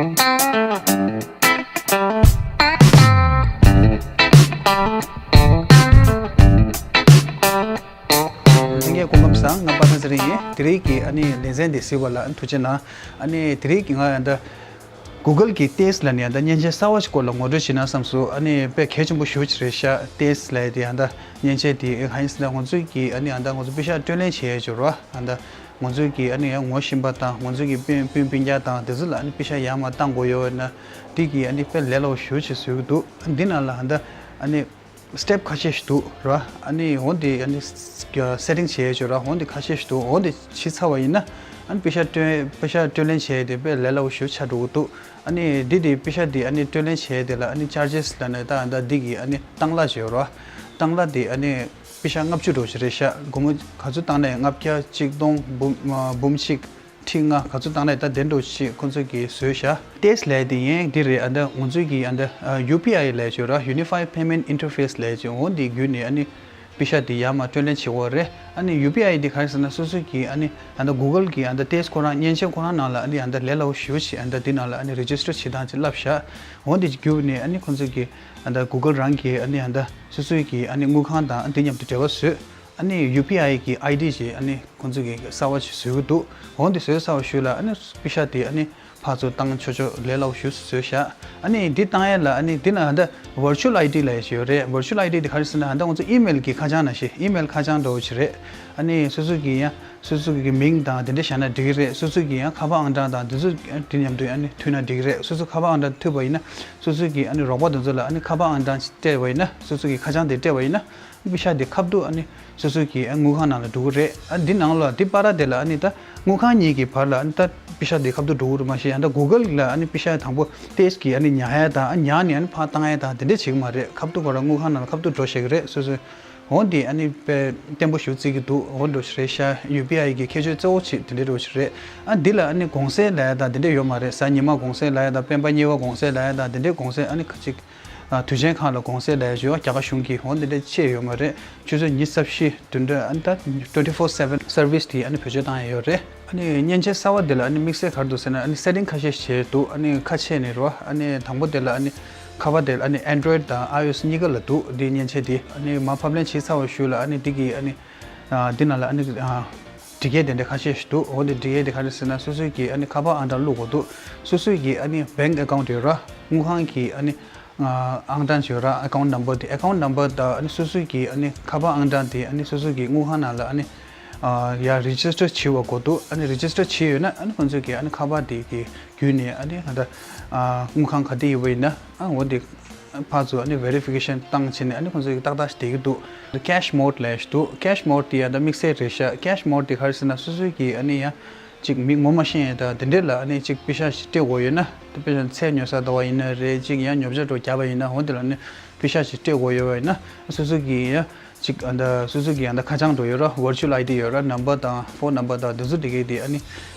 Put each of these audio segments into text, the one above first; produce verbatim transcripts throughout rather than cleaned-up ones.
ལྷན་རྒྱས་སྐུ་ཁམས་བཟང་། ང་པ་སངས་ཚེ་རིང་ཡིན། དེ་རིང་གི་ཨ་ནི་ལེ་ཚན་འདི་གཟིགས་པ་ལ་ཨ་ནི་ཐུགས་རྗེ་གནང་། ཨ་ནི་དེ་རིང་གི་ང་ཡང་ད་Google་གི་ཏེས་ལ་ནི་ཡང་ད་མཉེན་ཆས་གསར་བ་ཞིག་སྐོར་ལ་ངོ་སྤྲོད་བྱེད་ན་བསམ་སོང་། ཨ་ནི་དཔེ་གལ་ཆེན་པོ་ཞེ་པོ་ཅིག་རེད་ཤག་ཏེས་ལབ་ཡ་དེ་ཡང་ད་མཉེན་ཆས་དེ་གང་ཡིན་ཟེར་ན་ང་ཚོས་ཀྱི་ཨ་ནི་ཡང་ད་ང་ཚོ་པེ་ཤག་སྤྲོད་ལེན་བྱེད་ཡ་ཅིག་རེད་བ། ཡང་ད་ང་ཚོས་ཀྱི་ཨ་ནི་ཡང་ངོ་ཤེས་པ་དང་ང་ཚོས་ཀྱི་སྤུན་སྤུན་སྤུན་ཀྱག་དང་དེ་ཚོ་ལ་ཨ་ནི་པེ་ཤག་ཡར་མར་བཏང་དགོས་ཡོད་ན་དེ་གི་ཨ་ནི་དཔེ་ལས་སླ་པོ་ཞེ་པོ་ཅིག་བཟོ་གི་འདུག་འདི་ནང་ལ་ཡང་ད་ཨ་ནི་སི་ཊེབ་ཁ་ཤས་ཤིག་འདུག་ར། ཨ་ནི་འོ་འདི་ཨ་ནི་སེ་ཊིང་བྱེད་ཡས་ཅིག་ར། འོ་འདི་ཁ་ཤས་ཤིག་འདུག་འོ་འདི་བྱས་ཚར་བ་ཡིན་ན་ཨ་ནི་པེ་ཤག་སྤྲོད་པེ་ཤག་སྤྲོད་ལེན་བྱས་ཏེ་དཔེ་ལས་སླ་པོ་ཞེ་པོ་ཆགས་འགྲོ་གི་འདུག་ཨ་ནི་འདི་དེ་པེ་ཤག་འདི་ཨ་ནི་སྤྲོད་ལེན་བྱས་དེ་ལ་ཨ་ནི་ཅར་ཇེས་ལབ་ནས་ད་ད་འདི་གི་ཨ་ནི་བཏང་གླ་བྱས་ར། བཏང་གླ་དེ་ཨ་ནི་པེ་ཤག་ལྔ་བཅུ་འདྲ་པོ་ཞིག་རེད་ཤག་སྒོར་མོ་ག་ཚོད་བཏང་ནའི་ལྔ་བརྒྱ་གཅིག་སྟོང་འབུམ་འབུམ་གཅིག་ཁྲི་ལྔ་ག་ཚོད་བཏང་ནའི་ད་དེ་འདྲ་པོ་ཞིག་ཁོང་ཚོས་ཀྱིས་བཟོས་ཤག་ཏེས་ལབ་དེ་ཡིན་འདི་རེད། ཨ་ད་ང་ཚོས་ཀྱིས་ཨ་ད་ཡུ་པི་ཨའི་ལབ་ཅིག་ར། Unified Payment Interface ལབ་ཅིག་འོ་འདི་བརྒྱུད་ནས་ཨ་ནི་པེ་ཤག་དེ་ཡར་མར་སྤྲོད་ལེན་བྱེད་དགོས་རེད། ཨ་ནི་ཡུ་པི་ཨའི་དེ་ག་རེ་ཟེར་ན་སོ་སོ་གྱིས་ཨ་ནི་ཨ་ད་Google་གི་ཨ་ད་ཏེས་ཁོ་རང་མཉེན་ཆས་ཁོ་རང་ནང་ལ་ཨ་ནི་ཨ་ད་ལས་སླ་པོ་ཞེ་པོ་ཅིག་ཨ་ད་འདི་ནང་ལ་ཨ་ནི་རི་ཇི་སི་ཊར་བྱེད་སྟངས་ཅིག་བསླབས་ཤག་འོ་འདི་བརྒྱུད་ནས་ཨ་ནི་ཁོང་ཚོས་ཀྱིས་ཨ་ད་Google་རང་གི་ཨ་ནི་ཨ་ད་སོ་སོའི་གི་ཨ་ནི་དངུལ་ཁང་དང་ཨ་འདི་མཉམ་དུ་འབྲེལ་བ་བཟོས། ཨ་ནི་ཡུ་པི་ཨའི་གི་ཨའི་ཌི་ཅིག་ཨ་ནི་ཁོང་ཚོས་ཀྱིས་གསར་པ་ཞིག་བཟོ་གི་འདུག་འོ་འདི་བཟོས་ཚར་བ་ཞིག་ལ་ཨ་ནི་པེ་ཤག་དེ་ཨ་ནི་ཕར་ཚུར་བཏང་ཆོག་ཆོག་ལས་སླ་པོ་ཞིག་བཟོས་ཤག་ཨ་ནི་འདི་བཏང་ཡས་ལ་ཨ་ནི་འདི་ན་ཨ་ད་Virtual ID་ལབ་ཡས་ཅིག་ཡོད་རེད། Virtual ID་དེ་ག་རེ་ཟེར་ན་ཨ་ད་ང་ཚོ་ཨི་མེལ་གྱི་ཁ་བྱང་ནང་བཞིན་ཨི་མེལ་ཁ་བྱང་འདྲ་པོ་ཅིག་རེད། ཨ་ནི་སོ་སོ་གི་ཡང་སོ་སོ་གི་མིང་དང་དེ་འདྲ་བཞག་ན་འགྲིག་གི་རེད། སོ་སོ་གི་ཡང་ཁ་པར་ཨང་གྲངས་དང་དེ་ཚོ་དེ་མཉམ་དུ་ཨ་ནི་མཐུད་ན་འགྲིག་གི་རེད། སོ་སོ་ཁ་པར་ཨང་གྲངས་མཐུད་པ་ཡིན་ན་སོ་སོ་གི་ཨ་ནི་རོགས་པ་དེ་ཚོ་ལ་ཨ་ནི་ཁ་པར་ཨང་གྲངས་སྤྲད་པ་ཡིན་ན་སོ་སོ་གི་ཁ་བྱང་དེ་སྤྲད་པ་ཡིན་ན། པེ་ཤག་དེ་ཁ་ཐུག་ཨ་ནི་སོ་སོ་གི་ཨ་དངུལ་ཁང་ནང་ལ་འགྲོ་གི་རེད། ཨ་འདི་ནང་ལ་འདི་བར་དེ་ལ་ཨ་ནི་ད་དངུལ་ཁང་གཉིས་ཀྱི་བར་ལ་ཨ་ནི་ད་པེ་ཤག་དེ་ཁ་ཐུག་འགྲོ་གི་རེད། མ་གཞི་ཡང་ད་Google་ལ་ཨ་ནི་པེ་ཤག་དང་པོ་ཏེས་ཀྱི་ཨ་ནི་ཉར་ཡ་དང་ཨ་ཉར་ནས་ཨ་ནི་ཕར་བཏང་ཡ་དང་དེ་འདྲས་བྱེད་ཀྱི་མ་རེད། ཁ་ཐུག་ཁོ་རང་དངུལ་ཁང་ནང་ལ་ཁ་ཐུག་འགྲོ་བྱེད་ཀྱི་རེད། སོ་སོའི་འོ་འདི་ཨ་ནི་དཔེ་བརྟན་པོ་ཞིག་བརྩི་གི་འདུག་འོ་འགྲོ་རེད་ཤག་ཡུ་པི་ཨའི་གི་ཁྱད་ཆོས་གཙོ་བོ་ཆེ་དེ་འདྲས་འགྲོ་ཞིག་རེད། ཨ་འདི་ལ་ཨ་ནི་གུང་སེང་ལབ་ཡ་དང་དེ་འདྲས་ཡོད་མ་རེད། གཟའ་ཉི་མ་གུང་སེང་ལབ་ཡ་དང་སྤེན་པ་གཉིས་པ་གུང་སེང་ལབ་ཡ་དང་དེ་འདྲས་གུང་སེང་ཨ་ནི་ཁ་ཅིག་ཨ་དུས་ཆེན་ཁག་ལ་གུང་སེང་ལབ་ཡ་ཡོད། རྒྱ་གར་གཞུང་གིས་འོ་འདི་འདྲ་ཅིག་ཡོད་མ་རེད། ཆུ་ཚོད་ཉི་ཤུ་རྩ་བཞི་བདུན་ཕྲག་ཨ་ནི་ད་twenty four seven service་དེ་ཨ་ནི་བེད་སྤྱོད་བཏང་ཡ་ཡོད་རེད། ཨ་ནི་མཉེན་ཆས་གསར་བ་འདི་ལ་ཨ་ནི་དམིགས་བསལ་ག་རེ་འདུག་ཟེར་ན་ཨ་ནི་སེ་ཊིང་ཁ་ཤས་བྱས་འདུག་ཨ་ནི་ཁ་ཕྱེ་ནས་རོ། ཨ་ནི་དང་པོ་དེ་ལ་ཨ་ནི་ཁ་པར་དེ་ལ་ཨ་ནི་Android་དང་iOS་གཉིས་ཀ་ལ་འདུག་འདི་མཉེན་ཆས་དེ་ཨ་ནི་མར་ཕབ་ལེན་བྱས་ཚར་བ་ཞུ་ལ་ཨ་ནི་འདི་གི་ཨ་ནི་ཨ་འདི་ནང་ལ་ཨ་ནི་ཨ་སྒྲིག་ཡས་དེ་འདྲ་ཁ་ཤས་ཤིག་འདུག་འོ་འདི་སྒྲིག་ཡས་དེ་ག་རེ་ཟེར་ན་སོ་སོའི་གི་ཨ་ནི་ཁ་པར་ཨང་གྲངས་བླུག་དགོས་འདུག་སོ་སོའི་གི་ཨ་ནི་bank account་ཡོད་ར། དངུལ་ཁང་གི་ཨ་ནི་ཨང་གྲངས་ཡོད་ར། account number་དེ་account number་དང་ཨ་ནི་སོ་སོའི་གི་ཨ་ནི་ཁ་པར་ཨང་གྲངས་དེ་ཨ་ནི་སོ་སོའི་གི་དངུལ་ཁང་ནང་ལ་ཨ་ནི་ཡར་register་བྱེད་པ་དགོས་འདུག་ཨ་ནི་register་བྱས་ཡོད་ན་ཨ་ནི་ཁོང་ཚོའི་གི་ཨ་ནི་ཁ་པར་དེ་གི་བརྒྱུད་ནས་ཨ་ནི་ད་དངུལ་ཁང་ག་དེ་ཡོད་པ་ཡིན་ན་ཨ་འོ་དེ་ཕར་ཚུར་ཨ་ནི་verification་བཏང་བྱས་ནས་ཨ་ནི་ཁོང་ཚོ་གི་ཏག་ཏག་ཞིག་བསྡད་ཀྱི་འདུག cash mode་ལབ་ཡ་ཞིག་འདུག cash mode་དེ་ཡང་ད་དམིགས་བསལ་རེད་ཤག cash mode་དེ་ག་རེ་ཟེར་ན་སོ་སོའི་གི་ཨ་ནི་ཡང་ཅིག་མི་ངོ་མ་ཤེས་ཡ་ད་དེ་འདྲས་ལ་ཨ་ནི་ཅིག་པེ་ཤག་ཞིག་སྤྲད་དགོས་ཡོད་ན་ད་དཔེ་བཞག་ཚལ་ཉོ་ས་ལྟ་བ་ཡིན་ན་རེད། ཅིག་ཡང་ཉོ་ཆ་འདྲ་བོ་རྒྱག་པ་ཡིན་ན་འོ་དེ་ལ་ཨ་ནི་པེ་ཤག་ཞིག་སྤྲད་དགོས་ཡོད་པ་ཡིན་ན་སོ་སོ་གི་ཡང་ཅིག་ཨ་ད་སོ་སོ་གི་ཡང་ད་ཁ་བྱང་འདྲ་བོ་ཡོད་ར། virtual ID་ཡོད་ར། number་དང་phone number་དང་དེ་ཚོ་དེ་གའི་དེ་ཨ་ནི་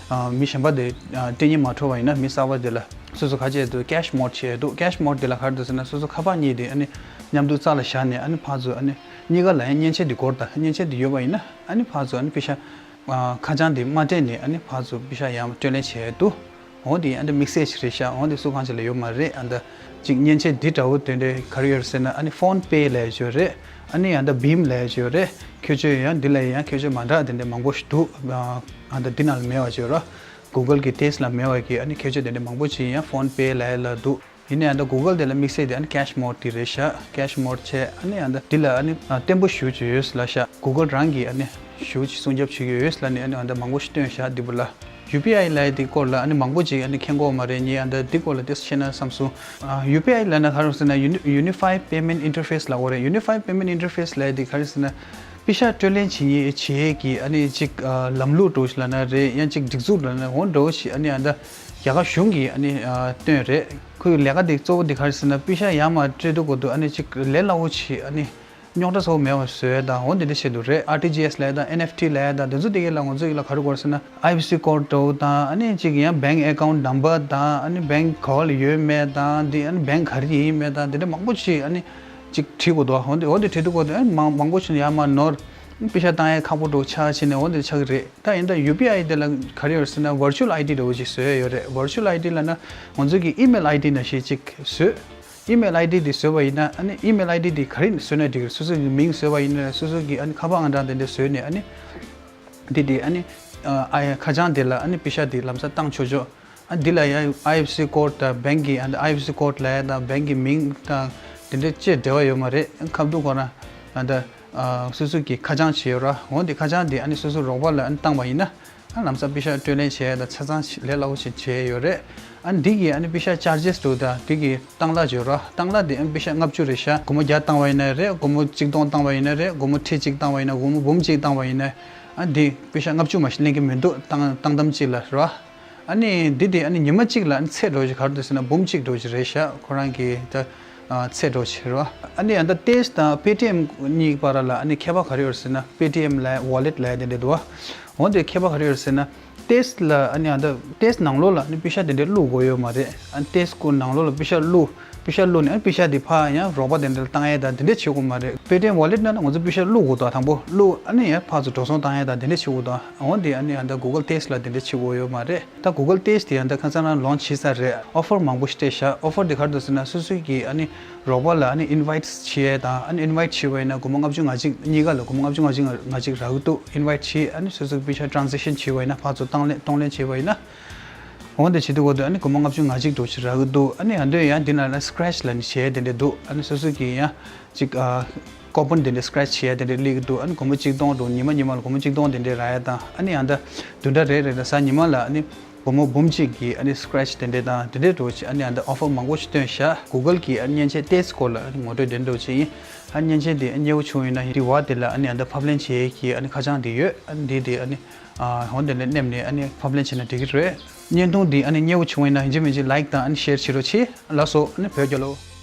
མི་གཞན་པ་དེ་སྤྲད་སྙིང་མ་བྲོ་བ་ཡིན་ན་མི་གསར་པ་དེ་ལ་སོ་སོ་ག་བྱས་འདུག cash mode་བྱས་འདུག cash mode་དེ་ལ་ག་རེ་འདུག་ཟེར་ན་སོ་སོ་ཁ་པར་གཉིས་དེ་ཨ་ནི་མཉམ་དུ་རྩ་ལ་བཞག་ནས་ཨ་ནི་ཕར་ཚུར་ཨ་ནི་གཉིས་ཀ་ལ་ཡང་མཉེན་ཆས་དེ་སྒོར་དང་མཉེན་ཆས་དེ་ཡོད་པ་ཡིན་ན་ཨ་ནི་ཕར་ཚུར་ཨ་ནི་པེ་ཤག་ཁ་བྱང་དེ་མ་སྤྲད་ནས་ཨ་ནི་ཕར་ཚུར་པེ་ཤག་ཡང་སྤྲོད་ལེན་བྱས་འདུག་འོ་དེ་ཨ་ནི་དམིགས་བསལ་ཞིག་རེད་ཤག་འོ་དེ་སུ་གང་ཞིག་ལ་ཡོད་མ་རེད། ཨ་ད་ཅིག་མཉེན་ཆས་འདི་འདྲ་བོ་དེ་འདྲའི་ག་རེ་ཡོད་ཟེར་ན་ཨ་ནི་PhonePe་ལབ་ཡ་ཅིག་ཡོད་རེད། ཨ་ནི་ཨ་ད་Bhim་ལབ་ཡ་ཅིག་ཡོད་རེད། ཁྱད་ཆོས་ཡང་འདི་ལ་ཡང་ཁྱད་ཆོས་མ་འདྲ་དེ་འདྲ་མང་པོ་ཞིག་འདུག་ཨ་ད་འདི་ནང་ལ་མེད་པ་ཅིག་ཡོད་ར། Google་གི་ཏེས་ལ་མེད་པ་གི་ཨ་ནི་ཁྱད་ཆོས་དེ་འདྲ་མང་པོ་ཅིག་ཡང་PhonePe་ལབ་ཡ་ལ་འདུག་ཡིན་ནའི་ཨ་ད་Google་དེ་ལ་དམིགས་བསལ་དེ་ཨ་ནི་cash mode་དེ་རེད་ཤག cash mode་བྱས་ཨ་ནི་ཨ་ད་འདི་ལ་ཨ་ནི་ཨ་བརྟན་པོ་ཞེ་པོ་ཅིག་ཡོད་ལ་ཤག Google་རང་གིས་ཨ་ནི་ཞེ་པོ་ཅིག་སྲུང་སྐྱོབ་བྱེད་ཀྱི་ཡོད་ལ་ནི་ཨ་ནི་ཨ་ད་མང་པོ་ཞིག་བཏོན་ཤག་འདི་བུ་ལ། ཡུ་པི་ཨའི་ལབ་ཡ་དེ་སྐོར་ལ་ཨ་ནི་མང་པོ་ཅིག་ཨ་ནི་མཁྱེན་གྱི་ཡོད་མ་རེད། ངས་ཨ་ད་འདི་སྐོར་ལ་ཏོག་ཙམ་བཤད་ན་བསམ་སོང་། ཨ་ཡུ་པི་ཨའི་ལབ་ན་ག་རེ་ཟེར་ན་Uni- Unified Payment Interface་ལབ་དགོས་རེད། Unified Payment Interface་ལབ་ཡ་དེ་ག་རེ་ཟེར་ན་པེ་ཤག་སྤྲོད་ལེན་བྱེད་མཁན་བྱེད་ཡས་ཀྱི་ཨ་ནི་ཅིག་ཨ་ལམ་ལུགས་འདྲ་བོ་ཞིག་ལབ་ན་རེད། ཡང་ཅིག་སྒྲིག་འཛུགས་ལབ་ན་འོ་འདྲ་བོ་ཞིག་ཨ་ནི་ཨ་ད་རྒྱ་གར་གཞུང་གིས་ཨ་ནི་ཨ་བཏོན་རེད། ཁོའི་ལས་ཀ་དེ་གཙོ་བོ་དེ་ག་རེ་ཟེར་ན་པེ་ཤག་ཡར་མར་སྤྲད་དུས་སྐབས་དུ་ཨ་ནི་ཅིག་ལས་སླ་བོ་ཞིག་ཨ་ནི་རྙོག་དྲ་ཚ་བོ་མེད་པ་བཟོ་ཡ་དང་འོ་འདི་འདྲ་བྱེད་འདུག་རེད། ཨར་ཊི་ཇི་ཨེས་ལབ་ཡ་དང་ཨེན་ཨེཕ་ཊི་ལབ་ཡ་དང་དེ་ཚོ་དེ་གའི་ལ་ང་ཚོ་ཡིད་ལ་ག་རེ་འཁོར་ཟེར་ན་ཨའི་ཨེཕ་སི་ཀོཌ་འདྲ་བོ་དང་ཨ་ནི་ཅིག་ཡང་bank account number་དང་ཨ་ནི་bank་ག་བ་ལ་ཡོད་མེད་དང་འདི་ཨ་ནི་bank་ག་རེ་ཡིན་མེད་དང་དེ་འདྲ་མང་པོ་ཞིག་ཨ་ནི་ཅིག་བྲིས་དགོས་འདུག་འོ་འདི་འོ་འདི་བྲིས་འདུག་གོ་དེ་ཨ་ནི་མང་མང་པོ་ཞིག་ཡར་མར་ནོར་ པེ་ཤག་བཏང་ཡས་ཁག་པོ་འདྲ་ཆགས་བྱས་ནས་འོ་འདི་ཆགས་ཀྱི་རེད། ད་ཡིན་ད་ཡུ་པི་ཨའི་དེ་ལ་ག་རེ་ཡོད་ཟེར་ན་virtual ID འདྲ་བོ་ཅིག་བཟོས་ཡོད་རེད། virtual ID ལབ་ན་ང་ཚོ་གི་email ID ནང་བཞིན་ཅིག་བཟོས། email ID དེ་བཟོས་པ་ཡིན་ན་ཨ་ནི་email ID དེ་ག་རེ་བཟོས་ན་འགྲིག་གི་རེད། སོ་སོ་གི་མིང་བཟོས་པ་ཡིན་ན་སོ་སོ་གི་ཨ་ནི་ཁ་པར་ཨང་གྲངས་དེ་འདྲ་བཟོས་ནས་ཨ་ནི་དེ་དེ་ཨ་ནི་ཨ་ཁ་བྱང་དེ་ལ་ཨ་ནི་པེ་ཤག་དེ་ལམ་སང་བཏང་ཆོག་ཆོག་ཨ་འདི་ལ་ཡང་ཨའི་ཨེཕ་སི་ཀོཌ་དང་བེང་གི་ཨ་ནི་ཨའི་ཨེཕ་སི་ཀོཌ་ལབ་ཡ་དང་བེང་གི་མིང་དང་དེ་འདྲ་ཅིག་འབྲེལ་བ་ཡོད་མ་རེད། ཁ་བསྡུ་ཁོ་རང་ཨ་ད་སོ་སོ་གི་ཁ་བྱང་ཅིག་ཡོད་ར། འོ་འདི་ཁ་བྱང་དེ་ཨ་ནི་སོ་སོ་རོགས་པ་ལ་ཨ་ནི་བཏང་བ་ཡིན་ན་ཨ་ལམ་སང་པེ་ཤག་སྤྲོད་ལེན་བྱས་ཡ་དང་ཆ་ཚང་ལས་སླ་བོ་ཞིག་བྱས་ཡོད་རེད། ཨ་འདི་གི་ཨ་ནི་པེ་ཤག་ཅར་ཇེས་འདུག་ད་འདི་གི་བཏང་གླ་བྱོས་ར། བཏང་གླ་དེ་ཨ་ནི་པེ་ཤག་ལྔ་བཅུ་རེད་ཤག་སྒོར་མོ་བརྒྱ་བཏང་བ་ཡིན་ན་རེད། སྒོར་མོ་གཅིག་སྟོང་བཏང་བ་ཡིན་ན་རེད། སྒོར་མོ་ཁྲི་གཅིག་བཏང་བ་ཡིན་ན་སྒོར་མོ་འབུམ་གཅིག་བཏང་བ་ཡིན་ན་ཨ་འདི་པེ་ཤག་ལྔ་བཅུ་མ་གཏོགས་ལེན་གྱི་མི་འདུག་བཏང་བཏང་གཏམ་གཅིག་ལ་ར། ཨ་ནི་འདི་དེ་ཨ་ནི་ཉི་མ་གཅིག་ལ་ཨ་ནི་ཚད་འགྲོ་ཞིག་ག་རེ་འདུག་ཟེར་ན་འབུམ་གཅིག་འགྲོ་ཞིག་རེད་ཤག་ཁོ་རང་གི་ད་ཚད་འགྲོ་ཞིག་རེད་བ། ཨ་ནི་ཡང་ད་ཏེས་དང་པེ་ཊི་ཨེམ་གཉིས་བར་ལ་ཨ་ནི་ཁྱད་པར་ག་རེ་ཡོད་ཟེར་ན་པེ་ཊི་ཨེམ་ལ་ཝོ་ལེཊ་ལ་དེ་འདྲ་འདུག་བ། འོ་དེ་ཁྱད་པར་ག་རེ་ཡོད་ཟེར་ན་ཏེས་ལ་ཨ་ནི་ཡང་ད་ཏེས་ནང་ལོགས་ལ་ཨ་ནི་པེ་ཤག་དེ་འདྲ་བླུག་དགོས་ཡོད་མ་རེད། ཨ་ནི་ཏེས་ཀོ་ནང་ལོགས་ལ་པེ་ཤག་བླུག་པེ་ཤག་བླུག་ནས་ཨ་ནི་པེ་ཤག་དེ་ཕར་ཡང་རོགས་པ་དེ་འདྲ་ལ་བཏང་ཡས་དང་དེ་འདྲ་བྱེད་དགོས་མ་རེད། པེ་ཊི་ཨེམ་ཝོ་ལེཊ་ནང་ལ་ང་ཚོ་པེ་ཤག་བླུག་དགོས་དང་དང་པོ་བླུག་ཨ་ནི་ཡང་ཕར་ཚུར་འགྲོ་སོང་བཏང་ཡས་དང་དེ་འདྲ་བྱེད་དགོས་དང་། འོ་དེ་ཨ་ནི་ཡང་ད་གུ་གལ་ཏེས་ལ་དེ་འདྲ་བྱེད་དགོས་ཡོད་མ་རེད། ད་གུ་གལ་ཏེས་དེ་ཡང་ད་ཁ་སང་རང་ལོན་ཆི་བྱས་ས་རེད། ཨོ་ཕར་མང་པོ་ཞིག་སྤྲད་ཤག་ཨོ་ཕར་དེ་ག་རེ་འདུག་ཟེར་ན་སོ་སོའི་གི་ཨ་ནི་རོགས་པ་ལ་ཨ་ནི་ཨིན་ཝའིཊ་བྱེད་ཡས་དང་ཨ་ནི་ཨིན་ཝའིཊ་བྱེད་པ་ཡིན་ན་སྒོར་མོ་ལྔ་བཅུ་ང་གཅིག་གཉིས་ཀ་ལ་སྒོར་མོ་ལྔ་བཅུ་ང་གཅིག་ང་གཅིག་རག་གི་འདུག་ཨིན་ཝའིཊ་བྱེད་ཨ་ནི་སོ་སོའི་པེ་ཤག་ཊེ་རན་ཛེག་ཤན་བྱེད་པ་ཡིན་ན་ཕར་ཚུར་གཏོང་ལེན་གཏོང་ལེན་བྱེད་པ་ཡིན་ན། འོ་འདི་བྱེད་དུས་གོ་དུས་ཨ་ནི་སྒོར་མོ་ལྔ་བཅུ་ང་གཅིག་འགྲོ་ཞིག་རག་གི་འདུག་ཨ་ནི་ཡང་དོན་ཡང་འདི་ནང་ལ་སི་ཀེ་རེ་ཆི་ལབ་ནས་བྱས་དེ་འདྲ་འདུག་ཨ་ནི་སོ་སོ་གི་ཡང་ཅིག་ཨ་ཀོ་པོན་དེ་འདྲ་སི་ཀེ་རེ་ཆི་བྱས་དེ་འདྲ་སླེབས་ཀྱི་འདུག་ཨ་ནི་སྒོར་མོ་གཅིག་སྟོང་འགྲོ་ཉི་མ་ཉི་མ་ལ་སྒོར་མོ་གཅིག་སྟོང་དེ་འདྲ་རག་ཡ་དང་ཨ་ནི་ཡང་ད་བདུན་ཕྲག་རེ་རེ་ལ་གཟའ་ཉི་མ་ལ་ཨ་ནི་སྒོར་མོ་འབུམ་གཅིག་གི་ཨ་ནི་སི་ཀེ་རེ་ཆི་དེ་འདྲ་དང་དེ་འདྲ་འགྲོ་ཆེ་ཨ་ནི་ཡང་ད་ཨོ་ཕར་མང་པོ་ཞིག་བཏོན་ཤག་གུ་གལ་གི་ཨ་ནི་མཉེན་ཆས་ཏེས་སྐོར་ལ་ཨ་ནི་ངོ་སྤྲོད་དེ་འདྲ་བྱས་ཡིན། ཨ་ནི་མཉེན་ཆས་དེ་ཨ་ནི་མཉེས་པོ་བྱུང་ཡིན་ན་དེ་བར་དེ་ལ་ཨ་ནི་ཡང་ད་ཕབ་ལེན་བྱེད་ཀྱི་ཨ་ནི་ཁ་བྱང་དེ་ཡོད། ཨ་ནི་དེ་དེ་ཨ་ནི་ཨ་འོ་དེ་ལ་མནན་ནས་ཨ་ནི་ཕབ་ལེན་བྱས་ན་འགྲིག་གི་རེད། བརྙན་ཐུང་འདི་ཨ་ནི་མཉེས་པོ་བྱུང་བ་ཡིན་ན་ཡིན་གཅིག་མིན་གཅིག་ལའིཀ་དང་ཨ་ནི་ཤེར་བྱེད་རོགས་གྱིས། ལགས་སོ། ཨ་ནི་བོད་རྒྱལ་ལོ།